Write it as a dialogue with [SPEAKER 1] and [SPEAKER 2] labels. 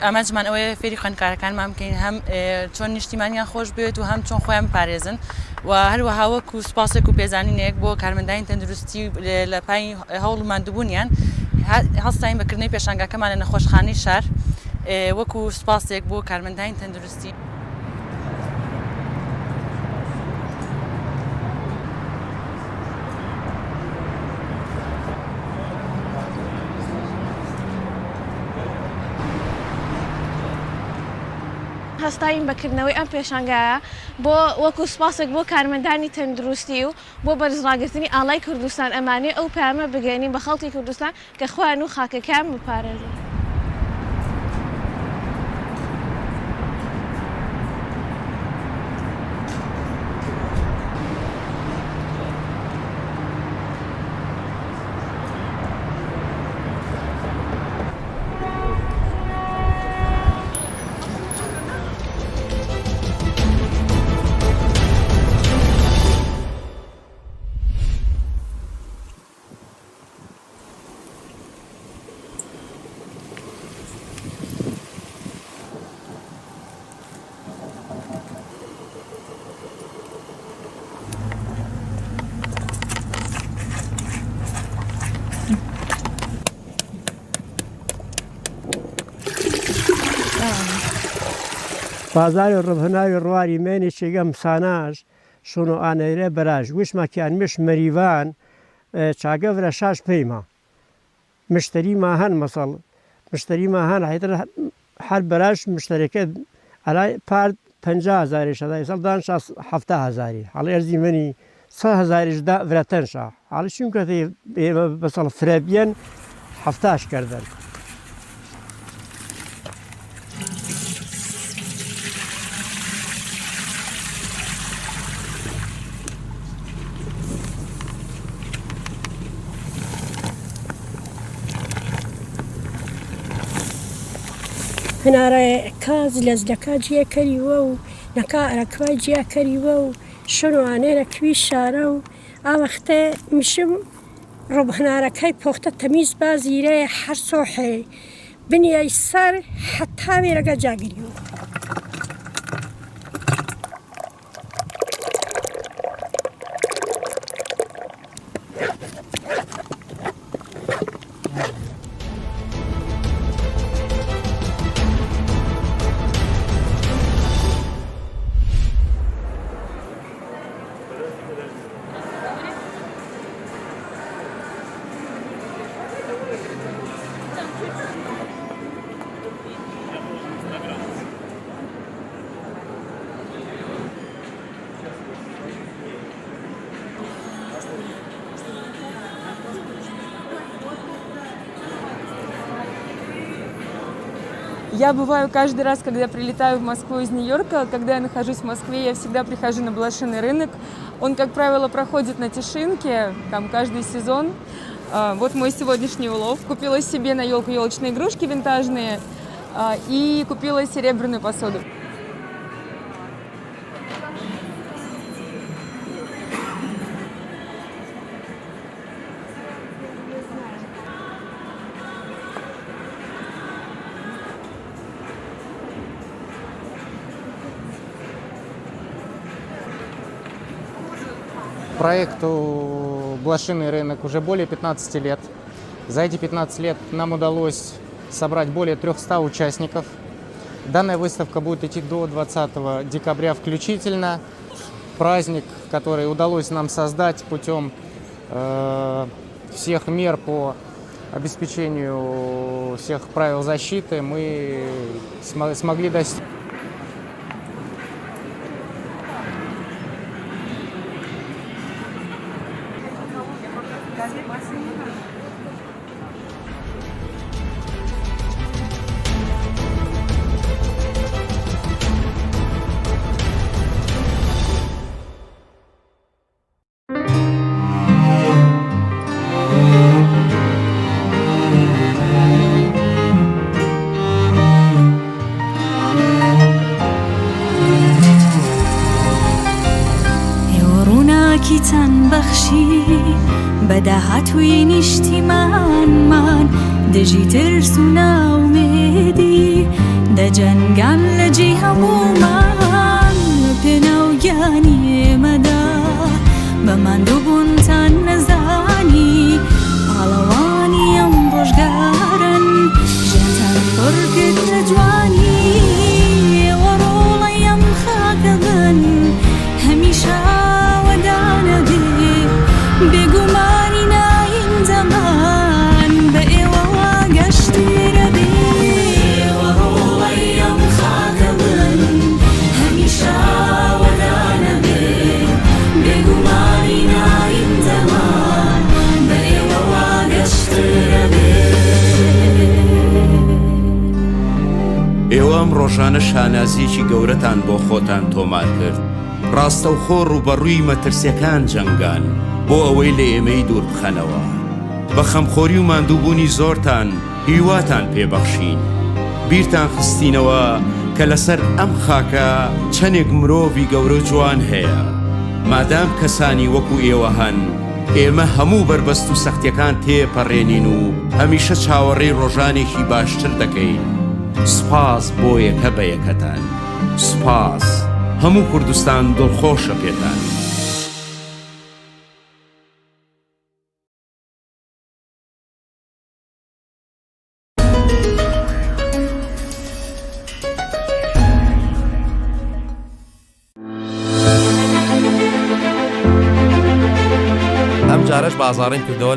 [SPEAKER 1] ئامانجمان ئەوەیە فێری خوێندکارەکانمان بکەین هەم چۆن نیشتیمانیان خۆش بوێت و هەم چۆن خۆیان بپارێزن و هەروەها وەکو سوپاسێک و پێزانینێک بۆ کارمەندانی تەندروستی لە پای هەوڵ و ماندووبوونیان هەستاین بە کردنەوەی پێشانگاکەمان لە نەخۆشخانەی شار وەکو سوپاسێک بۆ کارمەندانی تەندروستی.
[SPEAKER 2] هەستاین بە کردنەوەی ئەم پێشانگایە بۆ وەکو سوپاسێک بۆ کارمەندانی تەندروستی و بۆ بەرزڕاگرتنی ئاڵای کوردستان ئەمانەوێ ئەو پەیامە بگەیەنین بە خەڵکی کوردستان کە خۆیان و خاکەکەیان بپارێزن.
[SPEAKER 3] بازاری ڕبهناوی ڕواری مێنی چێگەم ساناش شۆنۆ ئانەیرە بەراش وشما کیان مش مەریڤان چاگە ڤرە شاش پەیما مشتری ما هەن مەسەڵ مشتری ما هەن حیتر هەر بەراش مشتەرەکە ئەلای پار 50 هزاری شەدا ئیسەڵ دان شا 70 هزاری حاڵی ئەرزی منی 100 هزاریش دا ڤرەتەن شا حاڵی چونکە ئێمە بەسەڵ فرە بیەن هەفتاش کردن.
[SPEAKER 4] هەنارەکە زلەزلەکە جیە کەریوە و نەکا ئەرەکوای جیا کەریوە و شون و ئانێرە کوی شارە و ئا وەختێ میشم ڕۆب هەنارەکەی پۆختە تەمیز با زیرەێ هەر سۆحێ بنیەی سەر حەتا وێرەگە جا گریوە.
[SPEAKER 5] Я бываю каждый раз, когда прилетаю в Москву из Нью-Йорка. Когда я нахожусь в Москве, я всегда прихожу на блошиный рынок. Он, как правило, проходит на Тишинке, там каждый сезон. Вот мой сегодняшний улов. Купила себе на елку елочные игрушки винтажные и купила серебряную посуду.
[SPEAKER 6] Проекту «Блошиный рынок» уже более 15 лет. За эти 15 лет нам удалось собрать более 300 участников. Данная выставка будет идти до 20 декабря включительно. Праздник, который удалось нам создать путем всех мер по обеспечению всех правил защиты, мы смогли достичь.
[SPEAKER 7] ئێوە ڕووناکیتان بەخشی بە داهاتووی نیشتیمانمان دژی ترس و ناومێدی. دەجەنگان لە جێی هەموومان لە پێناو گیانی ئێمەدا بە ماندووبوونتان نەزانی پاڵەوانی ئەم ڕۆژگارەن ژیانتان پڕ کرد لە جوانی ئێوە ڕۆڵەی ئەم خاکە بن هەمیشە وەدانەبێ بێگومانی نایندەمان بە ئێوەوە گەشترەبێ ئێوە ڕۆڵەی ئەم خاکە بن هەمیشە وەدانەبێ بێگومانی نایندەمان بە ئێوەوە گەشترەبێ.
[SPEAKER 8] ئێوە ئەم ڕۆژانە شانازییەکی گەورەتان بۆ خۆتان تۆمار کرد، ڕاستەوخۆ ڕووبەڕووی مەترسیەکان جەنگان بۆ ئەوەی لە ئێمەی دوور بخەنەوە. بە خەمخۆری و ماندووبوونی زۆرتان هیواتان پێ بەخشین. بیرتان خستینەوە کە لەسەر ئەم خاکە چەنێک مرۆڤی گەورە و جوان هەیە. مادام کەسانی وەکو ئێوە هەن، ئێمە هەموو بەربەست و سەختیەکان تێپەڕێنین و هەمیشە چاوەڕێی ڕۆژانێکی باشتر دەکەین. سوپاس بۆ یەکە بە یەکەتان. سوپاس. هەموو کوردستان دڵخۆشە پێتان.
[SPEAKER 9] ئەم جارەش بازاڕیم کردەوە.